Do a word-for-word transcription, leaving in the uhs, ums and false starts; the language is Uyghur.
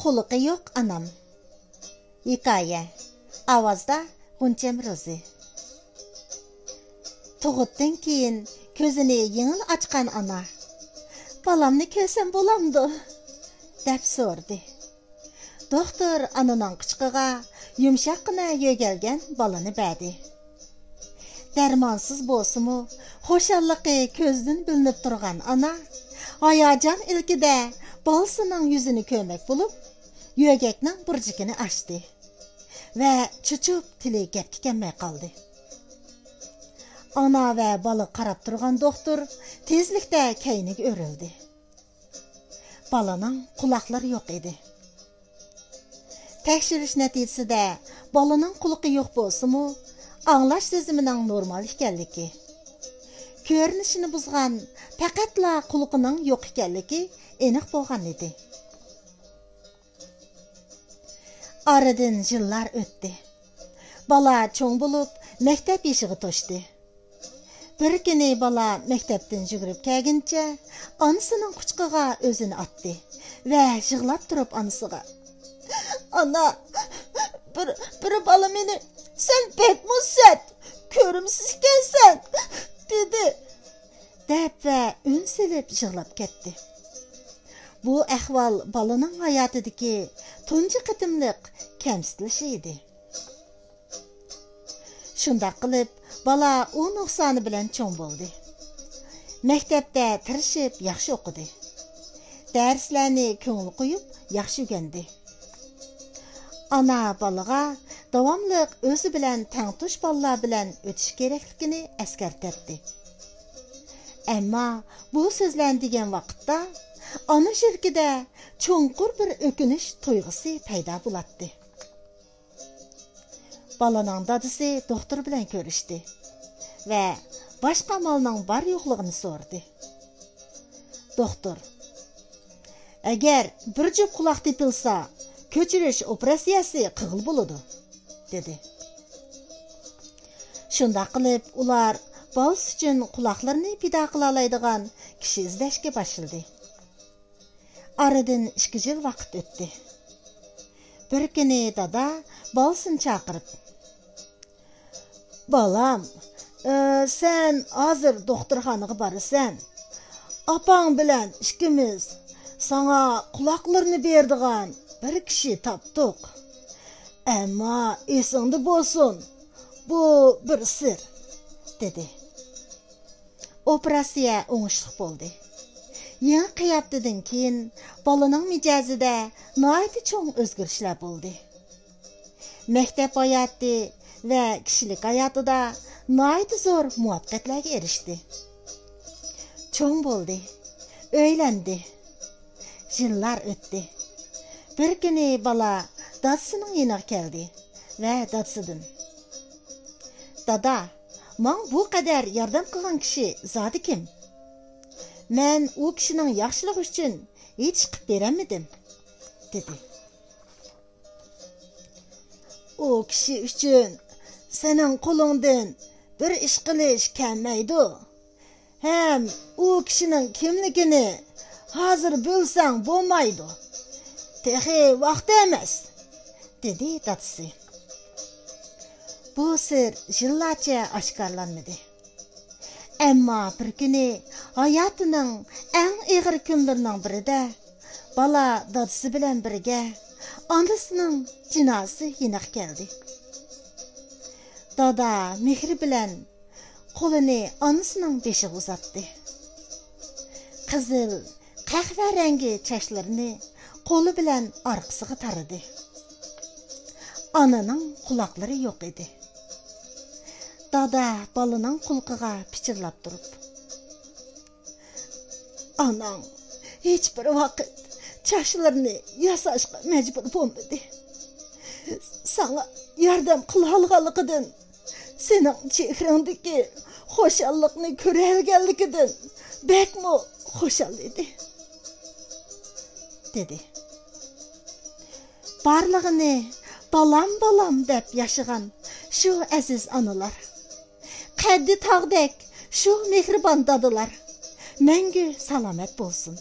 قۇلىقى يوق ئانام. ھېكايە. ئاۋازدا غۇنچەم روزى. تۇغۇتتىن كېيىن كۆزىنى يېڭىلا ئاچقان ئانا، «بالامنى كۆرسەم بولامدۇ؟» دەپ سورىدى. دوختۇر ئانىنىڭ قۇچىقىغا يۇمشاققىنا يۆگەلگەن بالىنى بەردى. دەرمانسىز بولسىمۇ، خۇشاللىقى كۆزدىن بىلىنىپ تۇرغان ئانا ھاياجان ئىلكىدە بالىسىنىڭ يۈزىنى كۆرمەك بولۇپ، يۆگەكنىڭ بۇرجىكىنى ئاچتى ۋە چۆچۈپ تىلى گەپكە كەلمەي قالدى. ئانا ۋە بالىغا قاراپ تۇرغان دوختۇر تېزلىكتە كەينىگە ئۆرۈلدى. بالىنىڭ قۇلاقلىرى يوق ئىدى. تەكشۈرۈش نەتىجىسىدە بالىنىڭ قۇلىقى يوق بولسىمۇ، ئاڭلاش سېزىمىنىڭ نورمال ئىكەنلىكى، كۆرۈنۈشىنى بۇزغان پەقەتلا قۇلىقىنىڭ يوق ئىكەنلىكى ئېنىق بولغان ئىدى. ئارىدىن يىللار ئۆتتى. بالا چوڭ بولۇپ، مەكتەپ يېشىغا توشتى. بىر كۈنى بالا مەكتەپتىن يۈگۈرۈپ كەلگىنىچە ئانىسىنىڭ قۇچىقىغا ئۆزىنى ئاتتى ۋە يىغلاپ تۇرۇپ ئانىسىغا، «ئانا، بىر، بىر بالا مېنى، سەن بەكمۇ سەت، كۆرۈمسىز ئىكەنسەن!» دېدى، دەپ ۋە ئۈن سېلىپ يىغلاپ كەتتى. بۇ ئەھۋال بالىنىڭ ھاياتىدىكى تۇنجى قېتىملىق كەمسىتىلىشى ئىدى. شۇنداق قىلىپ، بالا ئۇ نۇقسانى بىلەن چوڭ بولدى. مەكتەپتە تىرىشىپ ياخشى ئوقۇدى. دەرسلەرنى كۆڭۈل قويۇپ ياخشى ئۆگەندى. ئانا بالىغا داۋاملىق ئۆزى بىلەن تەڭتۇش بالىلار بىلەن ئۆتۈش كېرەكلىكىنى ئەسكەرتەتتى. ئەمما بۇ سۆزلەرنى دېگەن ۋاقىتتا ئانا يۈرىكىدە چوڭقۇر بىر ئۆكۈنۈش تۇيغۇسى پەيدا بولاتتى. بالىنىڭ دادىسى دوختۇر بىلەن كۆرۈشتى ۋە باشقا ئامالنىڭ بار يوقلۇقىنى سورىدى. دوختۇر، «ئەگەر بىر جۈپ قۇلاق تېپىلسا، كۆچۈرۈش ئوپېراتسىيەسى قىلغىلى بولىدۇ» دېدى. شۇنداق قىلىپ، ئۇلار بالىسى ئۈچۈن قۇلاقلىرىنى پىدا قىلالايدىغان كىشى ئىزدەشكە باشلىدى. ئارىدىن ئىككى يىل ۋاقىت ئۆتتى. بىر كۈنى دادا بالىسىنى چاقىرىپ، «بالام، ئە، سەن ھازىر دوختۇرخانىغا بارىسەن. ئاپاڭ بىلەن ئىككىمىز ساڭا قۇلاقلىرىنى بېرىدىغان بىر كىشى تاپتۇق. ئەمما ئېسىڭدە بولسۇن، بۇ بىر سىر» دېدى. ئوپېراتسىيە ئوڭۇشلۇق بولدى. يېڭى قىياپىتىدىن كېيىن بالىنىڭ مىجەزىدە ناھايىتى چوڭ ئۆزگىرىشلەر بولدى. مەكتەپ ھاياتى ۋە كىشىلىك ھاياتىدا ناھايىتى زور مۇۋەپپەقىيەتلەرگە ئېرىشتى. چوڭ بولدى، ئۆيلەندى. يىللار ئۆتتى. بىر كۈنى بالا دادىسىنىڭ يېنىغا كەلدى ۋە دادىسىدىن، «دادا، ماڭا بۇ قەدەر ياردەم قىلغان كىشى زادى كىم؟ مەن ئۇ كىشىنىڭ ياخشىلىقى ئۈچۈن ھېچ ئىش قىلىپ بېرەلمىدىم» دېدى. «ئۇ كىشى ئۈچۈن سېنىڭ قولۇڭدىن بىر ئىش قىلىش كەلمەيدۇ. ھەم ئۇ كىشىنىڭ كىملىكىنى ھازىر بىلسەڭ بولمايدۇ. تېخى ۋاقتى ئەمەس» دېدى دادىسى. بۇ سىر يىللارچە ئاشكارىلانمىدى. ئەمما بىر كۈنى ھاياتىنىڭ ئەڭ ئېغىر كۈنلىرىنىڭ بىرىدە بالا دادىسى بىلەن بىرگە ئانىسىنىڭ جىنازىسى يېنىغا كەلدى. دادا مېھرى بىلەن قولىنى ئانىسىنىڭ بېشىغا ئۇزاتتى. قىزىل، قەھۋە رەڭگى چاچلىرىنى قولى بىلەن ئارقىسىغا تارىدى. ئانىنىڭ قۇلاقلىرى يوق ئىدى. دادا بالىنىڭ قۇلىقىغا پىچىرلاپ تۇرۇپ، «ئاناڭ ھېچبىر ۋاقىت چاچلىرىنى ياساشقا مەجبۇر بولمىدى. ساڭا ياردەم قىلالىغانلىقىدىن، سېنىڭ چېھرىڭدىكى خۇشاللىقنى كۆرەلىگەنلىكىدىن بەكمۇ خۇشال ئىدى» دېدى. بارلىقىنى «بالام، بالام» دەپ ياشىغان شۇ ئەزىز ئانىلار، قەددى تاغدەك شۇ مېھرىبان دادىلار مەڭگۈ سالامەت بولسۇن.